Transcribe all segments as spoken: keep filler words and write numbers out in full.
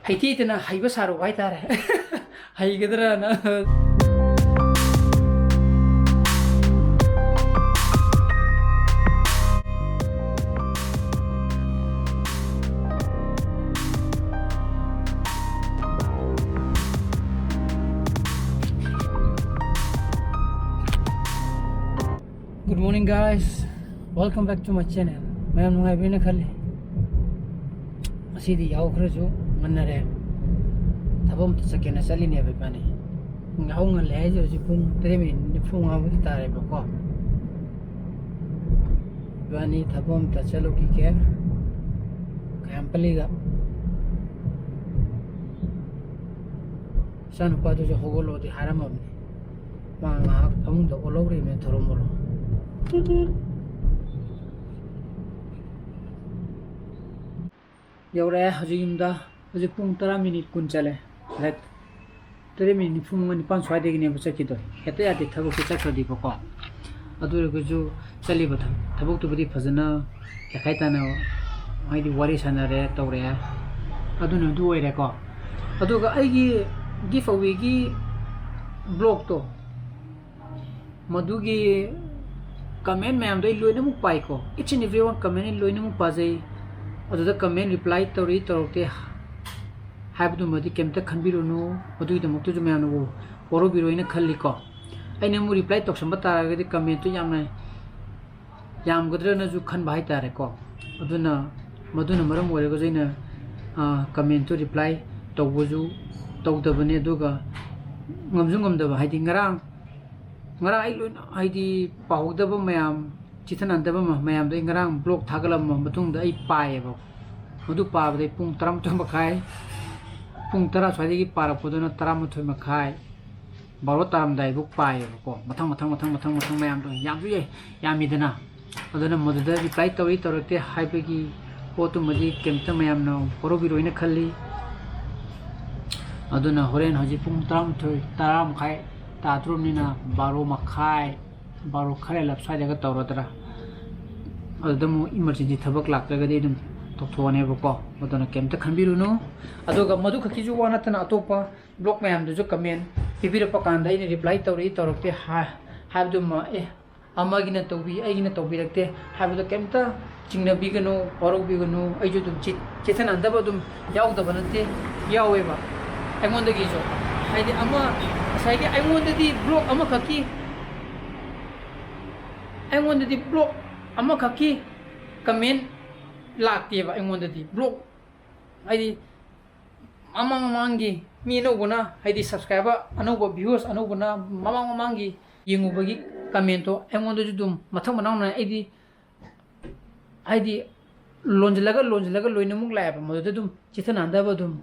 ꯍꯩꯇꯦꯗꯅ ꯍꯩꯕ ꯁꯥꯔꯨꯕ ꯍꯥꯏꯇꯥꯔꯦ꯫ ꯍꯩꯒꯗ꯭ꯔꯅ꯫ Good morning, guys. Welcome back to my channel. ꯃꯌꯥꯝ ꯅꯨꯡꯉꯥꯏꯕꯤꯅ ꯈꯜꯂꯤ꯫ ꯉꯁꯤꯗꯤ ꯌꯥꯍꯧ ꯈꯔꯁꯨ ꯉꯟꯅꯔꯦ꯫ ꯊꯕꯛ ꯑꯝꯇ ꯆꯠꯀꯦꯅ ꯆꯠꯂꯤꯅꯦꯕ ꯏꯕꯥꯅꯤ꯫ ꯌꯥꯍꯧ ꯉꯜꯂꯦ ꯍꯥꯏꯁꯦ ꯍꯧꯖꯤꯛ ꯄꯨꯡ ꯇꯔꯦꯠ ꯃꯤꯅꯤꯠ ꯅꯤꯐꯨ ꯃꯉꯥꯕꯨꯗꯤ ꯇꯥꯔꯦꯕꯀꯣ꯫ ꯏꯕꯥꯅꯤ ꯊꯕꯛ ꯑꯝꯇ ꯆꯠꯂꯨꯈꯤꯒꯦ꯫ ꯀꯌꯥꯝꯄꯜꯂꯤꯗ꯫ ꯏꯆꯥꯅꯨꯄꯥꯗꯨꯁꯨ ꯍꯧꯒꯠꯂꯣꯗꯤ ꯍꯥꯏꯔꯝꯃꯕꯅꯤ꯫ ꯃꯥ ꯉꯥꯏꯍꯥꯛ ꯐꯃꯨꯡꯗ ꯑꯣꯜꯍꯧꯔꯤꯕꯅꯦ ꯊꯧꯔꯝ ꯑꯣꯜꯍꯧ꯫ ꯌꯧꯔꯛꯑꯦ ꯍꯧꯖꯤꯛ ꯌꯨꯝꯗ꯫ ꯍꯧꯖꯤꯛ ꯄꯨꯡ ꯇꯔꯥ ꯃꯤꯅꯤꯠ ꯀꯨꯟ ꯆꯠꯂꯦ꯫ ꯂꯥꯏꯛ ꯇꯔꯦꯠ ꯃꯤꯅꯤꯠ ꯅꯤꯐꯨ ꯃꯉꯥ ꯅꯤꯄꯥꯟ ꯁ꯭ꯋꯥꯏꯗꯒꯤꯅꯦꯕ ꯆꯠꯈꯤꯗꯣꯏ꯫ ꯍꯦꯛꯇ ꯌꯥꯗꯦ ꯊꯕꯛꯁꯦ ꯆꯠꯈ꯭ꯔꯗꯤꯕꯀꯣ꯫ ꯑꯗꯨ ꯑꯣꯏꯔꯒꯁꯨ ꯆꯠꯂꯤꯕ ꯊ-, ꯊꯕꯛꯇꯨꯕꯨꯗꯤ ꯐꯖꯅ ꯀꯩ ꯍꯥꯏꯇꯥꯔꯦ, ꯍꯥꯏꯗꯤ ꯋꯥꯔꯤ ꯁꯥꯟꯅꯔꯦ, ꯇꯧꯔꯦ꯫ ꯑꯗꯨꯅ ꯑꯗꯨ ꯑꯣꯏꯔꯦꯀꯣ꯫ ꯑꯗꯨꯒ ꯑꯩꯒꯤ ꯒꯤꯐ ꯑꯋꯦꯒꯤ ꯕ꯭ꯂꯣꯛꯇꯣ, ꯃꯗꯨꯒꯤ ꯀꯃꯦꯟ ꯃꯌꯥꯝꯗꯣ ꯑꯩ ꯂꯣꯏꯅꯃꯛ ꯄꯥꯏꯀꯣ꯫ Each and every one comment ꯑꯩ ꯂꯣꯏꯅꯃꯛ ꯄꯥꯖꯩ꯫ ꯑꯗꯨꯗ ꯀꯃꯦꯟ ꯔꯤꯄ꯭ꯂꯥꯏ ꯇꯧꯔꯤ ꯇꯧꯔꯛꯇꯦ ꯍꯥꯏꯕꯗꯨꯃꯗꯤ ꯀꯩꯝꯇ ꯈꯟꯕꯤꯔꯨꯅꯨ꯫ ꯃꯗꯨꯒꯤꯗꯃꯛꯇꯁꯨ ꯃꯌꯥꯝꯅ ꯋꯥꯔꯧꯕꯤꯔꯣꯏꯅ ꯈꯜꯂꯤꯀꯣ꯫ ꯑꯩꯅ ꯑꯃꯨꯛ ꯔꯤꯄ꯭ꯂꯥꯏ ꯇꯧꯁꯟꯕ ꯇꯥꯔꯒꯗꯤ ꯀꯃꯦꯟꯇꯣ ꯌꯥꯝꯅ ꯌꯥꯝꯒꯗ꯭ꯔꯅꯁꯨ ꯈꯟꯕ ꯍꯥꯏꯇꯥꯔꯦꯀꯣ꯫ ꯑꯗꯨꯅ, ꯃꯗꯨꯅ ꯃꯔꯝ ꯑꯣꯏꯔꯒꯁꯨ ꯑꯩꯅ, ꯑ, ꯀꯃꯦꯟꯇꯣ ꯔꯤꯄ꯭ꯂꯥꯏ ꯇꯧꯕꯁꯨ ꯇꯧꯗꯕꯅꯦ꯫ ꯑꯗꯨꯒ ꯉꯝꯁꯨ ꯉꯝꯗꯕ, ꯍꯥꯏꯗꯤ ꯉꯔꯥꯡ, ꯉꯔꯥꯡ ꯑꯩ ꯂꯣꯏꯅ, ꯍꯥꯏꯗꯤ ꯄꯥꯍꯧꯗꯕ ꯃꯌꯥꯝ, ꯆꯤꯊꯅꯗꯕ ꯃ-, ꯃꯌꯥꯝꯗꯣ ꯑꯩ ꯉꯔꯥꯡ ꯕ꯭ꯂꯣꯛ ꯊꯥꯒꯠꯂꯝꯕ ꯃꯇꯨꯡꯗ ꯑꯩ ꯄꯥꯏꯌꯦꯕ꯫ ꯃꯗꯨ ꯄꯥꯕꯗ ꯑꯩ ꯄꯨꯡ ꯇꯔꯥꯃꯥꯊꯣꯏ ꯃꯈꯥꯏ, ꯄꯨꯡ ꯇꯔꯥ ꯁ꯭ꯋꯥꯏꯗꯒꯤ ꯄꯥꯔꯛꯄꯗꯨꯅ ꯇꯔꯥꯃꯥꯊꯣꯏ ꯃꯈꯥꯏ, ꯕꯥꯔꯣ ꯇꯥꯔꯝꯗꯥꯏꯐꯥꯎ ꯄꯥꯏꯌꯦꯕꯀꯣ꯫ ꯃꯊꯪ, ꯃꯊꯪ, ꯃꯊꯪ, ꯃꯊꯪ, ꯃꯊꯪ ꯃꯌꯥꯝꯗꯣ ꯌꯥꯝꯁꯨ ꯌꯥꯏ, ꯌꯥꯝꯃꯤꯗꯅ꯫ ꯑꯗꯨꯅ ꯃꯗꯨꯗ ꯔꯤꯄ꯭ꯂꯥꯏ ꯇꯧꯔꯤ ꯇꯧꯔꯛꯇꯦ ꯍꯥꯏꯕꯒꯤ ꯄꯣꯠꯇꯨꯃꯗꯤ ꯀꯩꯝꯇ ꯃꯌꯥꯝꯅ ꯋꯥꯔꯧꯕꯤꯔꯣꯏꯅ ꯈꯜꯂꯤ꯫ ꯑꯗꯨꯅ ꯍꯣꯔꯦꯟ ꯍꯧꯖꯤꯛ ꯄꯨꯡ ꯇꯔꯥꯃꯥꯊꯣꯏ, ꯇꯔꯥ ꯃꯈꯥꯏ ꯇꯥꯗ꯭ꯔꯣꯕꯅꯤꯅ ꯕꯥꯔꯣ ꯃꯈꯥꯏ, ꯕꯥꯔꯣ ꯈꯔ ꯍꯦꯜꯂꯞ ꯁ꯭ꯋꯥꯏꯗꯒ ꯇꯧꯔꯗ꯭ꯔꯥ꯫ ꯑꯗꯨꯗ ꯑꯃꯨꯛ ꯏꯃꯥꯔꯖꯦꯟꯁꯤ ꯊꯕꯛ ꯂꯥꯛꯇ꯭ꯔꯒꯗꯤ ꯑꯗꯨꯝ ꯇꯧꯊꯣꯛꯑꯅꯦꯕꯀꯣ꯫ ꯑꯗꯨꯅ ꯀꯩꯝꯇ ꯈꯟꯕꯤꯔꯨꯅꯨ꯫ ꯑꯗꯨꯒ ꯃꯗꯨ ꯈꯛꯀꯤꯁꯨ ꯋꯥ ꯅꯠꯇꯅ ꯑꯇꯣꯞꯄ blog ꯃꯌꯥꯝꯗꯨꯁꯨ comment ꯄꯤꯕꯤꯔꯛꯄ ꯀꯥꯟꯗ ꯑꯩꯅ reply ꯇꯧꯔꯛꯏ ꯇꯧꯔꯛꯇꯦ ꯍꯥꯏ-, ꯍꯥꯏꯕꯗꯨꯃ, ꯑꯦ, ꯑꯃꯒꯤꯅ ꯇꯧꯕꯤ, ꯑꯩꯒꯤꯅ ꯇꯧꯕꯤꯔꯛꯇꯦ ꯍꯥꯏꯕꯗꯣ ꯀꯩꯝꯇ ꯆꯤꯡꯅꯕꯤꯒꯅꯨ, ꯋꯥꯔꯧꯕꯤꯒꯅꯨ꯫ ꯑꯩꯁꯨ ꯑꯗꯨꯝ ꯆꯤ-, ꯆꯦꯠꯊꯅꯟꯗꯕ ꯑꯗꯨꯝ ꯌꯥꯎꯗꯕ ꯅꯠꯇꯦ, ꯌꯥꯎꯋꯦꯕ ꯑꯩꯉꯣꯟꯗꯒꯤꯁꯨ꯫ ꯍꯥꯏꯗꯤ ꯑꯃ ꯉꯁꯥꯏꯒꯤ ꯑꯩꯉꯣꯟꯗꯗꯤ blog ꯑꯃꯈꯛꯀꯤ, ꯑꯩꯉꯣꯟꯗꯗꯤ blog ꯑꯃꯈꯛꯀꯤ comment ꯂꯥꯛꯇꯦꯕ ꯑꯩꯉꯣꯟꯗꯗꯤ꯫ Blog ꯍꯥꯏꯗꯤ ꯃꯃꯥꯡ ꯃꯃꯥꯡꯒꯤ ꯃꯤ ꯑꯅꯧꯕꯅ, ꯍꯥꯏꯗꯤ subscriber ꯑꯅꯧꯕ, viewers ꯑꯅꯧꯕꯅ ꯃꯃꯥꯡ ꯃꯃꯥꯡꯒꯤ ꯌꯦꯡꯉꯨꯕꯒꯤ commentꯇꯣ ꯑꯩꯉꯣꯟꯗꯁꯨ ꯑꯗꯨꯝ ꯃꯊꯪ ꯃꯅꯥꯎ ꯅꯥꯏꯅ ꯑꯩꯗꯤ, ꯍꯥꯏꯗꯤ ꯂꯣꯟꯁꯤꯜꯂꯒ, ꯂꯣꯟꯁꯤꯜꯂꯒ ꯂꯣꯏꯅꯃꯛ ꯂꯥꯛꯑꯦꯕ꯫ ꯃꯗꯨꯗ ꯑꯗꯨꯝ ꯆꯤꯊ ꯅꯥꯟꯗꯕ ꯑꯗꯨꯝ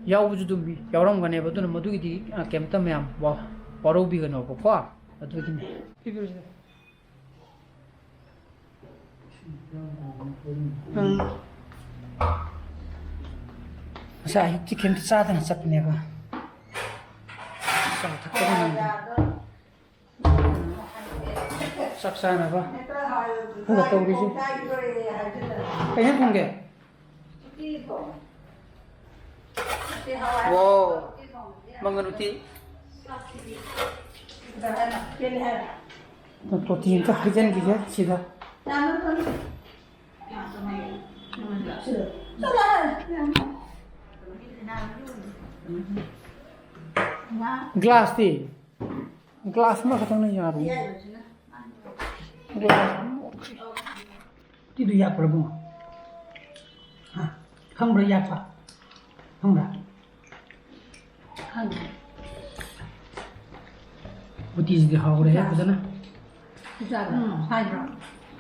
ꯌꯥꯎꯕꯁꯨ ꯑꯗꯨꯝ ꯌꯥꯎꯔꯝꯒꯅꯦꯕ꯫ ꯑꯗꯨꯅ ꯃꯗꯨꯒꯤꯗꯤ, ꯑ, ꯀꯩꯝꯇ ꯃꯌꯥꯝ ꯋꯥ-, ꯋꯥꯔꯧꯕꯤꯒꯅꯣꯕꯀꯣ꯫ ꯑꯗꯨꯒꯤꯅꯦ꯫ ꯄꯤꯕꯤꯔꯁꯦ꯫ ꯎꯝ꯫ ꯉꯁꯥꯏ ꯑꯌꯨꯛꯇꯤ ꯀꯩꯝꯇ ꯆꯥꯗꯅ ꯆꯠꯄꯅꯦꯕ꯫ ꯆꯥ ꯊꯛꯄꯒ ꯅꯪꯗꯦ꯫ ꯆꯥꯛ ꯆꯥꯅꯕ꯫ ꯑꯗꯨꯒ ꯇꯧꯔꯤꯁꯦ꯫ ꯀꯩ ꯏꯟꯖꯥꯡ ꯊꯣꯡꯒꯦ? ꯋꯥꯎ, ꯃꯪꯒꯟ ꯎꯇꯤ꯫ ꯇꯣꯇꯤ ꯑꯝꯇ ꯍꯩꯖꯤꯟꯈꯤꯒꯦ ꯁꯤꯗ꯫ Glassꯇꯤ? Glass ꯑꯃꯈꯛꯇꯪꯅ ꯌꯥꯔꯣꯏ꯫ Glass ꯑꯃ ꯎꯇꯤꯗꯨ ꯌꯥꯛꯄ꯭ꯔꯥ ꯏꯕꯨꯡꯉꯣ? ꯍꯥ? ꯈꯪꯕ꯭ꯔꯥ ꯌꯥꯛꯄ? ꯈꯪꯕ꯭ꯔꯥ? ꯈꯪꯗꯦ꯫ ꯎꯇꯤꯁꯤꯗꯤ ꯍꯥꯎꯔꯦꯍꯦ ꯐꯖꯅ꯫ ꯆꯥꯕ꯭ꯔꯥ? ꯎꯝ꯫ ꯁꯥꯏꯕ꯭ꯔꯣ?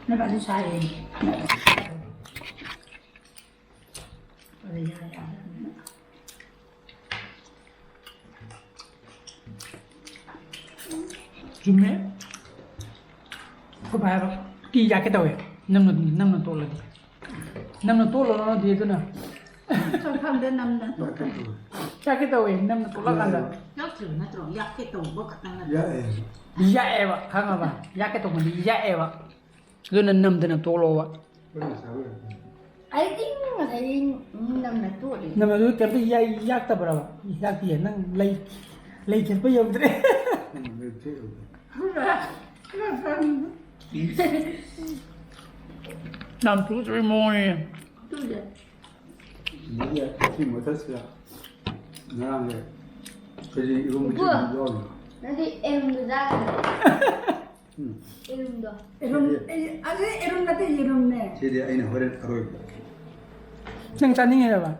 ꯅꯣꯏ ꯕꯥꯗꯤ ꯁꯥꯏꯌꯦ꯫ ꯑꯗ ꯌꯥ ꯌꯥꯗꯕꯅꯤꯅ꯫ ꯆꯨꯝꯃꯦ꯫ ꯑꯩꯈꯣꯏ ꯕꯥ ꯍꯥꯏꯕ, "ꯎꯇꯤ ꯌꯥꯛꯀꯦ ꯇꯧꯋꯦ, ꯅꯪꯅ, ꯅꯪꯅ ꯇꯣꯠꯂꯗꯤ꯫ ꯅꯪꯅ ꯇꯣꯠꯂꯣ, ꯅꯪꯅꯗꯤ ꯑꯗꯨꯅ꯫" ꯈꯪꯗꯦ, ꯅꯝꯅ ꯇꯣꯠꯂꯦ꯫ ꯌꯥꯛꯀꯦ ꯇꯧꯋꯦ, ꯅꯝꯅ ꯇꯣꯠꯂꯀꯥꯟꯗ꯫ ꯌꯥꯛꯇ꯭ꯔꯤꯕ ꯅꯠꯇ꯭ꯔꯣ? ꯌꯥꯛꯀꯦ ꯇꯧꯕ ꯈꯛꯇꯪ ꯅꯠꯇ꯭ꯔꯣ? ꯌꯥꯛꯑꯦ꯫ ꯌꯥꯛꯑꯦꯕ, ꯈꯪꯉꯕ? ꯌꯥꯛꯀꯦ ꯇꯧꯕꯗꯤ ꯌꯥꯛꯑꯦꯕ꯫ ꯑꯗꯨꯅ ꯅꯝꯗꯅ ꯇꯣꯠꯂꯣꯕ꯫ ꯑꯩꯈꯣꯏꯅ ꯆꯥꯕ ꯌꯥꯗꯦ꯫ ꯑꯩꯗꯤ ꯉꯁꯥꯏ ꯅꯝꯅ ꯇꯣꯛꯑꯦ꯫ ꯅꯝꯅ ꯑꯗꯨ ꯀꯩꯝꯇ ꯌꯥꯛꯇꯕ꯭ꯔꯕ? ꯌꯥꯛꯇꯤꯌꯦ꯫ ꯅꯪ ꯂꯩ ꯂꯩ ꯊꯦꯠꯄ ꯌꯧꯗ꯭ꯔꯦ꯫ ꯌꯥꯝ ꯊꯨꯗ꯭ꯔꯣꯏ ꯃꯑꯣꯡꯅꯦ꯫ ꯇꯨꯗꯦ꯫ ꯃꯤꯒꯤ ꯁꯤ ꯃꯊꯛꯁꯤꯗ ꯉꯔꯥꯡꯁꯦ ꯀꯔꯤ ꯏꯔꯣꯝꯕ ꯏꯕꯣ꯫ ꯌꯥꯎꯔꯤꯅꯣ? ꯅꯪꯗꯤ ꯑꯦꯔꯨꯝꯗꯣ ꯆꯥꯒꯗ꯭ꯔꯣ? ꯎꯝ꯫ ꯑꯦꯔꯨꯝꯗꯣ꯫ ꯑꯦꯔꯨꯝ ꯑꯩ- ꯑꯗꯨ ꯑꯦꯔꯨꯝ ꯅꯠꯇꯦ, ꯌꯦꯔꯨꯝꯅꯦ꯫ ꯁꯤꯗꯤ ꯑꯩꯅ ꯍꯣꯔꯦꯟ ꯑꯔꯣꯏꯕ꯫ ꯅꯪ ꯆꯥꯅꯤꯡꯉꯦ ꯍꯥꯏꯕ?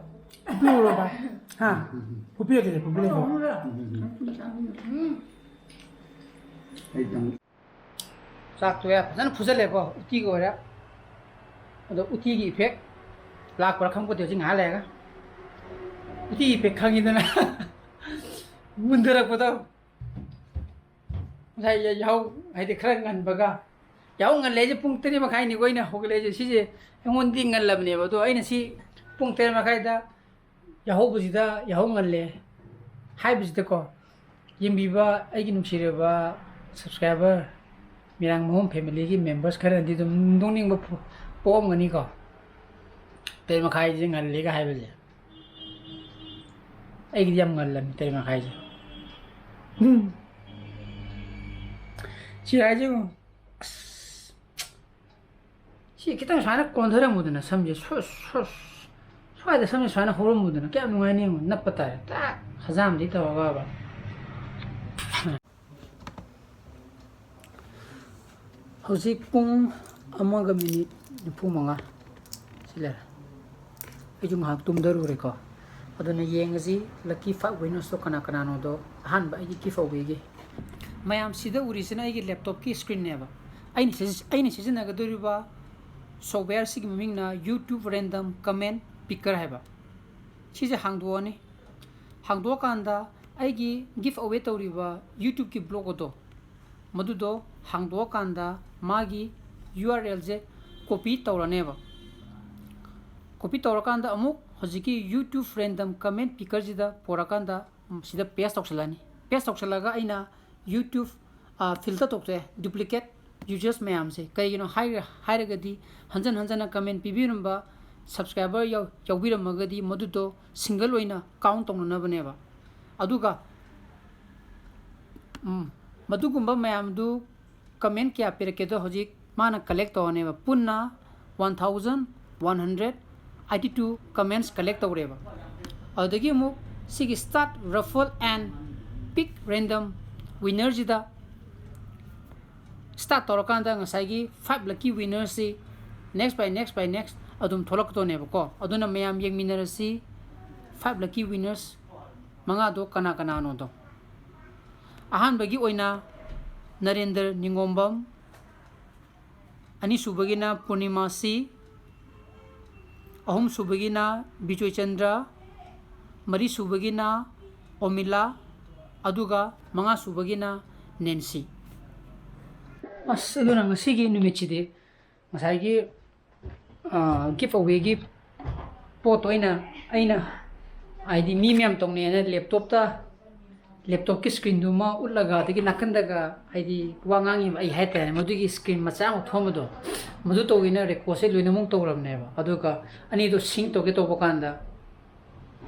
ꯐꯨꯄꯤꯔꯨꯔꯕ? ꯍꯥ? ꯐꯨꯄꯤꯔꯛꯀꯦ, ꯐꯨꯄꯤꯔꯛꯀꯦ꯫ ꯎꯝ꯫ ꯑꯩ ꯇꯪ ꯆꯥꯛꯇꯣ ꯌꯥ ꯐꯖꯅ ꯐꯨꯖꯜꯂꯦꯀꯣ, ꯎꯇꯤꯒ ꯑꯣꯏꯔꯦ꯫ ꯑꯗꯣ ꯎꯇꯤꯒꯤ ꯏꯐꯦꯛ ꯂꯥꯛꯄ꯭ꯔꯥ ꯈꯪꯄꯣꯠꯇꯦ ꯍꯧꯖꯤꯛ ꯉꯥꯏꯍꯥꯛ ꯂꯩꯔꯒ꯫ ꯎꯇꯤꯒꯤ ꯏꯐꯦꯛ ꯈꯪꯉꯤꯗꯅ꯫ ꯃꯨꯟꯊꯔꯛꯄꯗꯣ꯫ ꯉꯁꯥꯏ ꯌꯥ- ꯌꯥꯍꯧ ꯍꯥꯏꯗꯤ ꯈꯔ ꯉꯟꯕꯒ꯫ ꯌꯥꯍꯧ ꯉꯜꯂꯦ ꯍꯥꯏꯁꯦ ꯄꯨꯡ ꯇꯔꯦꯠ ꯃꯈꯥꯏꯅꯤꯀꯣ ꯑꯩꯅ ꯍꯧꯒꯠꯂꯛꯏꯁꯦ꯫ ꯁꯤꯁꯦ ꯑꯩꯉꯣꯟꯗꯗꯤ ꯉꯜꯂꯕꯅꯦꯕ꯫ ꯑꯗꯣ ꯑꯩꯅ ꯁꯤ ꯄꯨꯡ ꯇꯔꯦꯠ ꯃꯈꯥꯏꯗ ꯌꯥꯍꯧꯕꯁꯤꯗ ꯌꯥꯍꯧ ꯉꯜꯂꯦ ꯍꯥꯏꯕꯁꯤꯗꯀꯣ, ꯌꯦꯡꯕꯤꯕ ꯑꯩꯒꯤ ꯅꯨꯡꯁꯤꯔꯕ subscriber ꯃꯤꯔꯥꯡ ꯃꯍꯨꯝ familyꯒꯤ members ꯈꯔꯅꯗꯤ ꯑꯗꯨꯝ ꯅꯣꯛꯅꯤꯡꯕ ꯄꯣ- ꯄꯣꯛꯑꯝꯒꯅꯤꯀꯣ꯫ ꯇꯔꯦꯠ ꯃꯈꯥꯏꯁꯦ ꯉꯜꯂꯤꯒ ꯍꯥꯏꯕꯁꯦ꯫ ꯑꯩꯒꯤꯗꯤ ꯌꯥꯝ ꯉꯜꯂꯕꯅꯤ ꯇꯔꯦꯠ ꯃꯈꯥꯏꯁꯦ꯫ ꯎꯝ꯫ ꯁꯤ ꯍꯥꯏꯁꯦ ꯌꯦꯡꯉꯨ꯫ ꯑꯁ꯫ ꯁꯤ ꯈꯤꯇꯪ ꯁꯨꯃꯥꯏꯅ ꯀꯣꯟꯊꯔꯝꯃꯨꯗꯅ ꯁꯝꯁꯦ꯫ ꯁ꯭ꯋꯥ- ꯁ꯭ꯋꯥ- ꯁ꯭ꯋꯥꯏꯗ ꯁꯝꯁꯦ ꯁꯨꯃꯥꯏꯅ ꯍꯧꯔꯝꯃꯨꯗꯅ ꯀꯌꯥꯝ ꯅꯨꯡꯉꯥꯏꯅꯤ ꯌꯦꯡꯉꯨ꯫ ꯅꯞꯄ ꯇꯥꯔꯦ꯫ ꯇꯥꯛ! ꯍꯖꯥꯝꯗꯤ ꯇꯧꯔꯒꯕ꯫ ꯍꯧꯖꯤꯛ ꯄꯨꯡ ꯑꯃꯒ ꯃꯤꯅꯤꯠ ꯅꯤꯐꯨ ꯃꯉꯥ ꯁꯤ ꯂꯩꯔꯦ꯫ ꯑꯩꯁꯨ ꯉꯥꯏꯍꯥꯛ ꯇꯨꯝꯊꯔꯨꯔꯦꯀꯣ꯫ ꯑꯗꯨꯅ ꯌꯦꯡꯉꯁꯤ lucky five winnersꯇꯣ ꯀꯅꯥ ꯀꯅꯥꯅꯣꯗꯣ꯫ ꯑꯍꯥꯟꯕ ꯑꯩꯒꯤ giveawayꯒꯤ꯫ ꯃꯌꯥꯝ ꯁꯤꯗ ꯎꯔꯤꯁꯤꯅ ꯑꯩꯒꯤ laptopꯀꯤ screenꯅꯦꯕ꯫ ꯑꯩꯅ ꯁꯤꯖꯤ- ꯑꯩꯅ ꯁꯤꯖꯤꯟꯅꯒꯗꯧꯔꯤꯕ softwareꯁꯤꯒꯤ ꯃꯃꯤꯡꯅ YouTube Random Comment Picker ꯍꯥꯏꯕ꯫ ꯁꯤꯁꯦ ꯍꯥꯡꯗꯣꯛꯑꯅꯤ꯫ ꯍꯥꯡꯗꯣꯛꯑꯀꯥꯟꯗ ꯑꯩꯒꯤ giveaway ꯇꯧꯔꯤꯕ YouTubeꯀꯤ blog ꯑꯗꯣ, ꯃꯗꯨꯗꯣ ꯍꯥꯡꯗꯣꯛꯑꯀꯥꯟꯗ ꯃꯥꯒꯤ URLꯁꯦ copy ꯇꯧꯔꯅꯦꯕ꯫ Copy ꯇꯧꯔꯀꯥꯟꯗ ꯑꯃꯨꯛ ꯍꯧꯖꯤꯛꯀꯤ YouTube Random Comment Pickerꯁꯤꯗ ꯄꯣꯔꯛꯀꯥꯟꯗ ꯁꯤꯗ paste ꯇꯧꯁꯜꯂꯅꯤ꯫ Paste ꯇꯧꯁꯜꯂꯒ ꯑꯩꯅ YouTube, ꯑ, filter ꯇꯧꯊꯣꯛꯑꯦ duplicate users ꯃꯌꯥꯝꯁꯦ꯫ ꯀꯩꯒꯤꯅꯣ ꯍꯥꯏꯔ- ꯍꯥꯏꯔꯒꯗꯤ ꯍꯟꯖꯟ ꯍꯟꯖꯟꯅ comment ꯄꯤꯕꯤꯔꯝꯕ subscriber ꯌꯥꯎ-, ꯌꯥꯎꯕꯤꯔꯝꯃꯒꯗꯤ ꯃꯗꯨꯗꯣ single ꯑꯣꯏꯅ count ꯇꯧꯅꯅꯕꯅꯦꯕ꯫ ꯑꯗꯨꯒ, ꯎꯝ, ꯃꯗꯨꯒꯨꯝꯕ ꯃꯌꯥꯝꯗꯨ comment ꯀꯌꯥ ꯄꯤꯔꯛꯀꯦꯗꯣ ꯍꯧꯖꯤꯛ ꯃꯥꯅ collect ꯇꯧꯔꯅꯦꯕ꯫ ꯄꯨꯟꯅ one thousand one hundred eighty two comments collect ꯇꯧꯔꯦꯕ꯫ ꯑꯗꯨꯗꯒꯤ ꯑꯃꯨꯛ ꯁꯤꯒꯤ start raffle and pick random winner ꯁꯤꯗ start ꯇꯧꯔꯀꯥꯟꯗ ꯉꯁꯥꯏꯒꯤ five lucky winners ꯁꯤ next by next by next ꯑꯗꯨꯝ ꯊꯣꯛꯂꯛꯀꯗꯣꯏꯅꯦꯕꯀꯣ꯫ ꯑꯗꯨꯅ ꯃꯌꯥꯝ ꯌꯦꯡꯃꯤꯟꯅꯔꯁꯤ five lucky winners ꯃꯉꯥꯗꯣ ꯀꯅꯥ ꯀꯅꯥꯅꯣꯗꯣ꯫ ꯑꯍꯥꯟꯕꯒꯤ ꯑꯣꯏꯅ ꯅꯔꯦꯟꯗ꯭ꯔ ꯅꯤꯉꯣꯝꯕꯝ, ꯑꯅꯤꯁꯨꯕꯒꯤꯅ ꯄꯨꯔꯅꯤꯃꯥ ꯁꯤ, ꯑꯍꯨꯝꯁꯨꯕꯒꯤꯅ ꯕꯤꯖꯣꯏ ꯆꯟꯗ꯭ꯔ, ꯃꯔꯤꯁꯨꯕꯒꯤꯅ ꯑꯣꯃꯤꯂꯥ, ꯑꯗꯨꯒ ꯃꯉꯥꯁꯨꯕꯒꯤꯅ ꯅꯦꯟꯁꯤ꯫ ꯑꯁ, ꯑꯗꯨꯅ ꯉꯁꯤꯒꯤ ꯅꯨꯃꯤꯠꯁꯤꯗꯤ ꯉꯁꯥꯏꯒꯤ, ꯑꯥ, give away ꯒꯤ ꯄꯣꯠꯇꯣ ꯑꯩꯅ, ꯑꯩꯅ ꯍꯥꯏꯗꯤ ꯃꯤ ꯃꯌꯥꯝ ꯇꯧꯅꯩꯅ laptop ꯇ laptop ꯀꯤ screen ꯗꯨꯃ ꯎꯠꯂꯒ, ꯑꯗꯒꯤ ꯅꯥꯀꯟꯗꯒ ꯍꯥꯏꯗꯤ ꯋꯥ ꯉꯥꯡꯉꯤꯕ ꯑꯩ ꯍꯥꯏꯇꯥꯔꯦ, ꯃꯗꯨꯒꯤ screen ꯃꯆꯥ ꯑꯃ ꯊꯣꯛꯑꯝꯕꯗꯣ, ꯃꯗꯨ ꯇꯧꯒꯦꯅ record ꯁꯦ ꯂꯣꯏꯅꯃꯛ ꯇꯧꯔꯕꯅꯦꯕ꯫ ꯑꯗꯨꯒ ꯑꯅꯤꯗꯣ sync ꯇꯧꯒꯦ ꯇꯧꯕ ꯀꯥꯟꯗ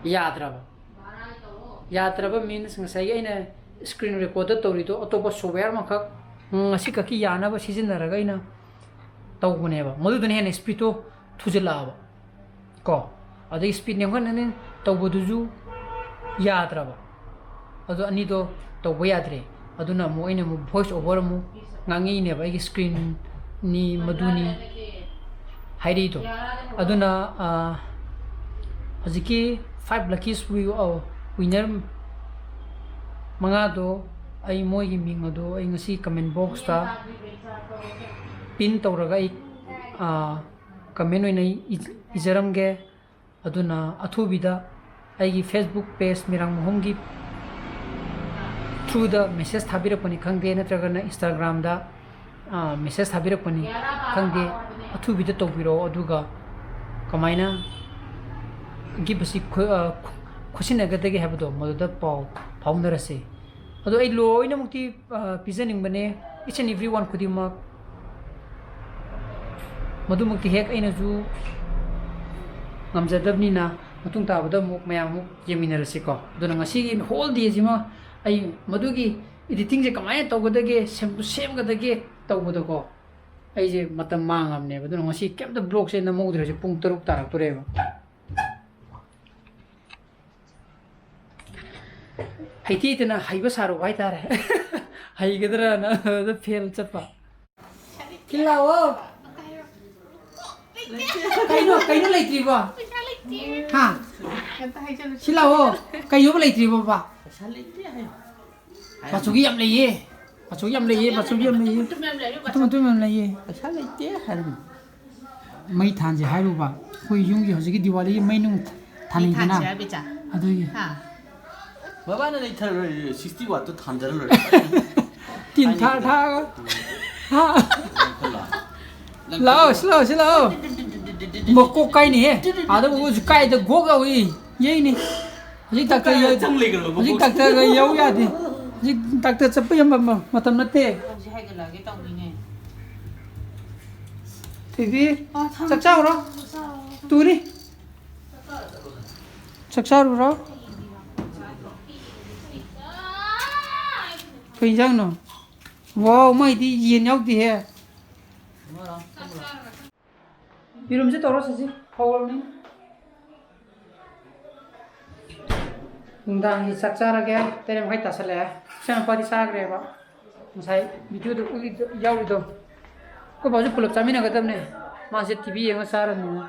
ꯌꯥꯗ꯭ꯔꯕ꯫ ꯌꯥꯗ꯭ꯔꯕ means ꯉꯁꯥꯏꯒꯤ ꯑꯩꯅ screen record ꯇꯧꯔꯤꯗꯣ ꯑꯇꯣꯞꯄ software ꯑꯃꯈꯛ ꯉꯁꯤ ꯈꯛꯀꯤ ꯌꯥꯅꯕ ꯁꯤꯖꯤꯟꯅꯔꯒ ꯑꯩꯅ ꯇꯧꯕꯅꯦꯕ꯫ ꯃꯗꯨꯗꯨꯅ ꯍꯦꯟꯅ speed ꯇꯣ ꯊꯨꯖꯤꯜꯂꯛꯑꯕ ꯀꯣ꯫ ꯑꯗꯩ speed ꯅꯦꯝꯍꯟꯅꯅꯦ ꯇꯧꯕꯗꯨꯁꯨ ꯌꯥꯗ꯭ꯔꯕ꯫ ꯑꯗꯣ ꯑꯅꯤꯗꯣ ꯇꯧꯕ ꯌꯥꯗ꯭ꯔꯦ꯫ ꯑꯗꯨꯅ ꯑꯃꯨꯛ ꯑꯩꯅ ꯑꯃꯨꯛ voice over ꯑꯃꯨꯛ ꯉꯥꯡꯉꯛꯏꯅꯦꯕ, ꯑꯩꯒꯤ screen ꯅꯤ ꯃꯗꯨꯅꯤ ꯍꯥꯏꯔꯛꯏꯗꯣ꯫ ꯑꯗꯨꯅ, ꯑꯥ, ꯍꯧꯖꯤꯛꯀꯤ five lucky wi-, ꯑꯧ, winner ꯃꯉꯥꯗꯣ ꯑꯩ ꯃꯣꯏꯒꯤ ꯃꯤꯡ ꯑꯗꯣ ꯑꯩ ꯉꯁꯤ comment box ꯇ pin ꯇꯧꯔꯒ ꯑꯩ, ꯑꯥ, comment ꯑꯣꯏꯅ ꯏ-, ꯏꯖꯔꯝꯒꯦ꯫ ꯑꯗꯨꯅ ꯑꯊꯨꯕꯤꯗ ꯑꯩꯒꯤ Facebook page ꯃꯤꯔꯥꯡ ꯃꯣꯍꯝꯒꯤ through ꯗ message ꯊꯥꯕꯤꯔꯛꯄꯅꯤ ꯈꯪꯗꯦ, ꯅꯠꯇ꯭ꯔꯒꯅ Instagram ꯗ, ꯑꯥ, message ꯊꯥꯕꯤꯔꯛꯄꯅꯤ ꯈꯪꯗꯦ, ꯑꯊꯨꯕꯤꯗ ꯇꯧꯕꯤꯔꯛꯑꯣ꯫ ꯑꯗꯨꯒ ꯀꯃꯥꯏꯅ gift ꯑꯁꯤ ꯈꯨ-, ꯑꯥ, ꯈꯨ-, ꯈꯨꯠꯁꯤꯟꯅꯒꯗꯒꯦ ꯍꯥꯏꯕꯗꯣ ꯃꯗꯨꯗ ꯄꯥꯎ ꯐꯥꯎꯅꯔꯁꯦ꯫ ꯑꯗꯣ ꯑꯩ ꯂꯣꯏꯅꯃꯛꯇꯤ, ꯑꯥ, ꯄꯤꯖꯅꯤꯡꯕꯅꯦ, each and every one ꯈꯨꯗꯤꯡꯃꯛ꯫ ꯃꯗꯨꯃꯛꯇꯤ ꯍꯦꯛ ꯑꯩꯅꯁꯨ ꯉꯝꯖꯗꯕꯅꯤꯅ, ꯃꯇꯨꯡ ꯇꯥꯕꯗ ꯑꯃꯨꯛ ꯃꯌꯥꯝ ꯑꯃꯨꯛ ꯌꯦꯡꯃꯤꯟꯅꯔꯁꯤꯀꯣ꯫ ꯑꯗꯨꯅ ꯉꯁꯤꯒꯤ whole dayꯁꯤꯃ ꯑꯩ ꯃꯗꯨꯒꯤ editingꯁꯦ ꯀꯃꯥꯏꯅ ꯇꯧꯒꯗꯒꯦ, ꯁꯦꯝ-, ꯁꯦꯝꯒꯗꯒꯦ ꯇꯧꯕꯗꯀꯣ, ꯑꯩꯁꯦ ꯃꯇꯝ ꯃꯥꯡꯉꯕꯅꯦꯕ꯫ ꯑꯗꯨꯅ ꯉꯁꯤ ꯀꯩꯝꯇ vlogꯁꯦ ꯅꯝꯍꯧꯗ꯭ꯔꯦ꯫ ꯍꯧꯖꯤꯛ ꯄꯨꯡ ꯇꯔꯨꯛ ꯇꯥꯔꯛꯇꯣꯔꯦꯕ꯫ ꯍꯩꯇꯦꯗꯅ ꯍꯩꯕ ꯁꯥꯔꯨꯕ ꯍꯥꯏꯇꯥꯔꯦ꯫ ꯍꯩꯒꯗ꯭ꯔꯅ ꯑꯗ fail ꯆꯠꯄ꯫ ꯁꯤ ꯂꯥꯛꯑꯣ꯫ ꯀꯩꯅꯣ, ꯀꯩꯅꯣ ꯂꯩꯇ꯭ꯔꯤꯕꯣ? ꯄꯩꯁꯥ ꯂꯩꯇꯦ꯫ ꯍꯥ? ꯀꯩꯝꯇ ꯍꯥꯏꯖꯜꯂꯨ꯫ ꯁꯤ ꯂꯥꯛꯑꯣ꯫ ꯀꯩꯅꯣꯕ ꯂꯩꯇ꯭ꯔꯤꯕꯣꯕ? ꯄꯩꯁꯥ ꯂꯩꯇꯦ ꯍꯥꯏꯌꯣ꯫ ꯃꯆꯨꯒꯤ ꯌꯥꯝ ꯂꯩꯌꯦ꯫ ꯃꯆꯨꯒꯤ ꯌꯥꯝ ꯂꯩꯌꯦ, ꯃꯆꯨꯒꯤ ꯌꯥꯝ ꯂꯩꯌꯦ꯫ ꯃꯇꯨꯝ ꯃꯇꯨꯝ ꯌꯥꯝ ꯂꯩꯔꯦ, ꯃꯇꯨꯝ ꯃꯇꯨꯝ ꯌꯥꯝ ꯂꯩꯌꯦ꯫ ꯄꯩꯁꯥ ꯂꯩꯇꯦ ꯍꯥꯏꯔꯝꯃꯤ꯫ ꯃꯩ ꯊꯥꯟꯁꯦ ꯍꯥꯏꯔꯨꯕ꯫ ꯑꯩꯈꯣꯏ ꯌꯨꯝꯒꯤ ꯍꯧꯖꯤꯛꯀꯤ ꯗꯤꯋꯥꯂꯤꯒꯤ ꯃꯩ ꯅꯨꯡ ꯊꯥꯟꯅꯩꯗꯅ꯫ ꯊꯥꯟꯁꯦ ꯍꯥꯏꯕ ꯏꯆꯥ? ꯑꯗꯨꯒꯤ꯫ ꯍꯥ? ꯃꯕꯥꯅ ꯂꯩꯊꯔ ꯂꯣꯏꯔꯦ, sixty wattꯇꯣ ꯊꯥꯟꯖꯔ ꯂꯣꯏꯔꯦ꯫ ꯇꯤꯟ ꯊꯥ ꯊꯥꯒ꯫ ꯍꯥ? ꯂꯥꯛꯑꯣ, ꯁꯤ ꯂꯥꯛꯑꯣ, ꯁꯤ ꯂꯥꯛꯑꯣ꯫ ꯃꯀꯣꯛ ꯀꯥꯏꯅꯤꯍꯦ꯫ ꯑꯥꯗ ꯎꯁꯨ ꯀꯥꯏꯗ ꯒꯣꯛ ꯌꯥꯎꯏ꯫ ꯌꯩꯅꯤ꯫ ꯍꯧꯖꯤꯛ ꯗꯥꯛꯇꯔ ꯌꯧ-, ꯆꯪ ꯂꯩꯈ꯭ꯔꯕ ꯍꯧꯖꯤꯛ ꯃꯀꯣꯛ꯫ ꯗꯥꯛꯇꯔꯒ ꯌꯧ ꯌꯥꯗꯦ꯫ ꯍꯧꯖꯤꯛ ꯗꯥꯛꯇꯔ ꯆꯠꯄ ꯌꯥꯕ ꯃ-, ꯃꯇꯝ ꯅꯠꯇꯦ꯫ ꯍꯧꯖꯤꯛ ꯍꯥꯏꯒꯠꯂꯛꯑꯒꯦ ꯇꯧꯅꯤꯅꯦ꯫ ꯊꯣꯏꯕꯤ, ꯑꯣ, ꯊꯝꯃꯦ꯫ ꯆꯥꯛ ꯆꯥꯎꯔꯣ꯫ ꯆꯥꯎꯔꯣ꯫ ꯇꯨꯅꯤ꯫ ꯆꯥꯛ ꯆꯥꯔꯨꯔꯣ꯫ ꯀꯩ ꯏꯟꯖꯥꯡꯅꯣ? ꯋꯥꯎ, ꯃꯥꯏꯗꯤ ꯌꯦꯟ ꯌꯥꯎꯗꯦꯍꯦ꯫ ꯌꯦꯔꯨꯝꯁꯦ ꯇꯧꯔꯣ ꯁꯤꯁꯤ, ꯍꯧꯔꯕꯅꯤ꯫ ꯅꯨꯡꯗꯥꯡꯒꯤ ꯆꯥꯛ ꯆꯥꯔꯒꯦ, ꯇꯔꯦꯠ ꯃꯈꯥꯏ ꯇꯥꯁꯜꯂꯛꯑꯦ꯫ ꯏꯆꯥꯅꯨꯄꯥꯗꯤ ꯆꯥꯈ꯭ꯔꯦꯕ, ꯉꯁꯥꯏ videoꯗ ꯎꯠꯂꯤꯗꯣ, ꯌꯥꯎꯔꯤꯗꯣ꯫ ꯑꯩꯈꯣꯏ ꯕꯥꯁꯨ ꯄꯨꯂꯞ ꯆꯥꯃꯤꯟꯅꯒꯗꯕꯅꯦ, ꯃꯥꯁꯦ TV ꯌꯦꯡꯉ ꯆꯥꯔꯅꯤꯅ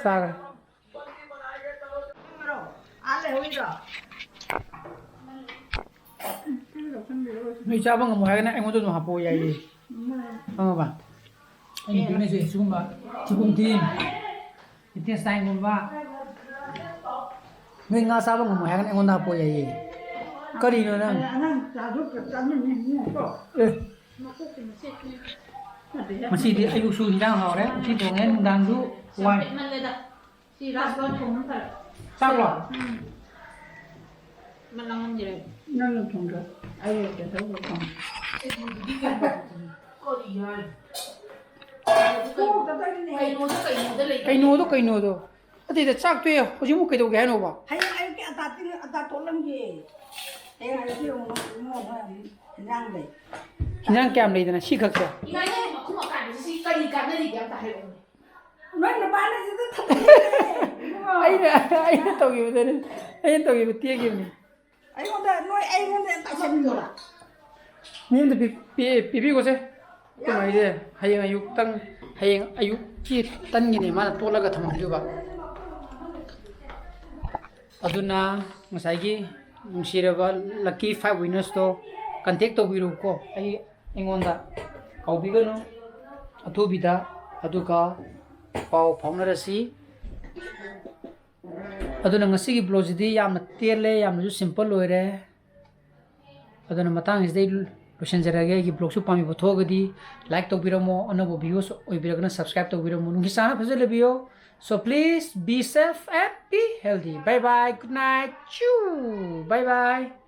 ꯆꯥꯈ꯭ꯔꯦ꯫ ꯅꯣꯏ ꯆꯥꯕ ꯉꯝꯃꯣ ꯍꯥꯏꯔꯒꯅ ꯑꯩꯉꯣꯟꯗ ꯑꯗꯨꯝ ꯍꯥꯄꯛꯑꯣ ꯌꯥꯏꯌꯦ꯫ ꯈꯪꯉꯕ? ꯑꯩꯅ ꯄꯤꯅꯤꯁꯦ ꯁꯤꯒꯨꯝꯕ ꯊꯤꯕꯣꯡ ꯊꯤꯔꯤꯝ, intestineꯒꯨꯝꯕ꯫ ꯅꯣꯏ ꯉꯥ ꯆꯥꯕ ꯉꯝꯃꯣ ꯍꯥꯏꯔꯒꯅ ꯑꯩꯉꯣꯟꯗ ꯍꯥꯄꯛꯑꯣ ꯌꯥꯏꯌꯦ꯫ ꯀꯔꯤꯅꯣ ꯅꯪ? ꯑꯉꯥꯡ ꯆꯥꯗꯣꯛꯇ ꯆꯥꯅꯤꯡꯉꯤ꯫ ꯑꯦ꯫ ꯉꯁꯤꯗꯤ ꯑꯌꯨꯛꯁꯨ ꯏꯟꯖꯥꯡ ꯍꯥꯎꯔꯦ, ꯎꯇꯤ ꯊꯣꯡꯉꯦ, ꯅꯨꯡꯗꯥꯡꯁꯨ ꯋꯥꯏ꯫ ꯁꯤ ꯔꯥꯁ ꯊꯣꯡꯅ ꯐꯔꯦ꯫ ꯆꯥꯛꯂꯣ? ꯎꯝ꯫ ꯃꯅꯥ ꯉꯝꯗ꯭ꯔꯦ꯫ ꯅꯪꯅ ꯊꯣꯡꯗ꯭ꯔꯣ? ꯑꯩ ꯀꯩꯗꯧꯕ ꯊꯣꯡ-? ꯀꯔꯤ ꯍꯥꯏ? ꯀꯩꯅꯣꯗꯣ, ꯀꯩꯅꯣꯗ ꯂꯩ꯫ ꯀꯩꯅꯣꯗꯣ, ꯀꯩꯅꯣꯗꯣ꯫ ꯑꯇꯩꯗ ꯆꯥꯛ ꯇꯣꯛꯑꯦ, ꯍꯧꯖꯤꯛ ꯑꯃꯨꯛ ꯀꯩꯗꯧꯒꯦ ꯍꯥꯏꯅꯣꯕ? ꯍꯌꯦꯡ ꯑꯌꯨꯛꯀꯤ ꯑꯇꯥ ꯇꯤꯡ ꯑꯇꯥ ꯇꯣꯠꯂꯝꯒꯦ꯫ ꯍꯌꯦꯡ ꯑꯌꯨꯛꯀꯤ ꯑꯃꯨꯛ ꯏꯃꯣ ꯍꯣꯏ ꯑꯃꯨꯛ ꯏꯟꯖꯥꯡ ꯂꯩ꯫ ꯏꯟꯖꯥꯡ ꯀꯌꯥꯝ ꯂꯩꯗꯅ ꯁꯤ ꯈꯛꯁꯦ? ꯏꯃꯥ, ꯅꯪ ꯃꯈꯨꯝ ꯑꯀꯥꯏꯕꯁꯤ ꯁꯤ ꯀꯔꯤ ꯀꯥꯟꯅꯔꯤꯒꯦ ꯑꯝꯇ ꯍꯥꯏꯔꯛꯎꯅꯦ꯫ ꯅꯣꯏ ꯅꯨꯄꯥꯅ ꯁꯤꯗ ꯊꯝꯕꯤꯔꯦ꯫ ꯑꯩꯅ ꯑꯩꯅ ꯇꯧꯈꯤꯕꯗꯅꯤ, ꯑꯩꯅ ꯇꯧꯈꯤꯕ ꯇꯦꯛꯈꯤꯕꯅꯤ꯫ ꯑꯩꯉꯣꯟꯗ ꯅꯣꯏ ꯑꯩꯉꯣꯟꯗ ꯇꯥꯁꯟꯗꯣꯔꯥ? ꯃꯤ ꯑꯝꯇ ꯄꯤ- ꯄꯤ- ꯄꯤꯕꯤꯈꯣꯁꯦ꯫ ꯀꯃꯥꯏꯁꯦ ꯍꯌꯦꯡ ꯑꯌꯨꯛꯇꯪ, ꯍꯌꯦꯡ ꯑꯌꯨꯛꯀꯤ ꯇꯟꯒꯤꯅꯦ ꯃꯥꯅ ꯇꯣꯠꯂꯒ ꯊꯝꯃꯝꯗꯣꯏꯕ꯫ ꯑꯗꯨꯅ ꯉꯁꯥꯏꯒꯤ ꯅꯨꯡꯁꯤꯔꯕ lucky five winnersꯇꯣ contact ꯇꯧꯕꯤꯔꯨꯀꯣ꯫ ꯑꯩ ꯑꯩꯉꯣꯟꯗ ꯀꯥꯎꯕꯤꯒꯅꯨ ꯑꯊꯨꯕꯤꯗ, ꯑꯗꯨꯒ ꯄꯥꯎ ꯐꯥꯎꯅꯔꯁꯤ꯫ ꯑꯗꯨꯅ ꯉꯁꯤꯒꯤ vlogꯁꯤꯗꯤ ꯌꯥꯝꯅ ꯇꯦꯜꯂꯦ, ꯌꯥꯝꯅꯁꯨ simple ꯑꯣꯏꯔꯦ꯫ ꯑꯗꯨꯅ ꯃꯇꯥꯡꯁꯤꯗ ꯑꯩ ꯂꯣꯏꯁꯤꯟꯖꯔꯒꯦ꯫ ꯑꯩꯒꯤ vlogꯁꯨ ꯄꯥꯝꯕꯤꯕ ꯊꯣꯛꯑꯒꯗꯤ like ꯇꯧꯕꯤꯔꯝꯃꯣ, ꯑꯅꯧꯕ viewers ꯑꯣꯏꯕꯤꯔꯒꯅ subscribe ꯇꯧꯕꯤꯔꯝꯃꯣ꯫ ꯅꯨꯡꯁꯤ ꯆꯥꯟꯅ ꯐꯖꯅ ꯂꯩꯕꯤꯌꯣ꯫ So please be safe and be healthy. Bye bye. Good night. Choo. Bye bye.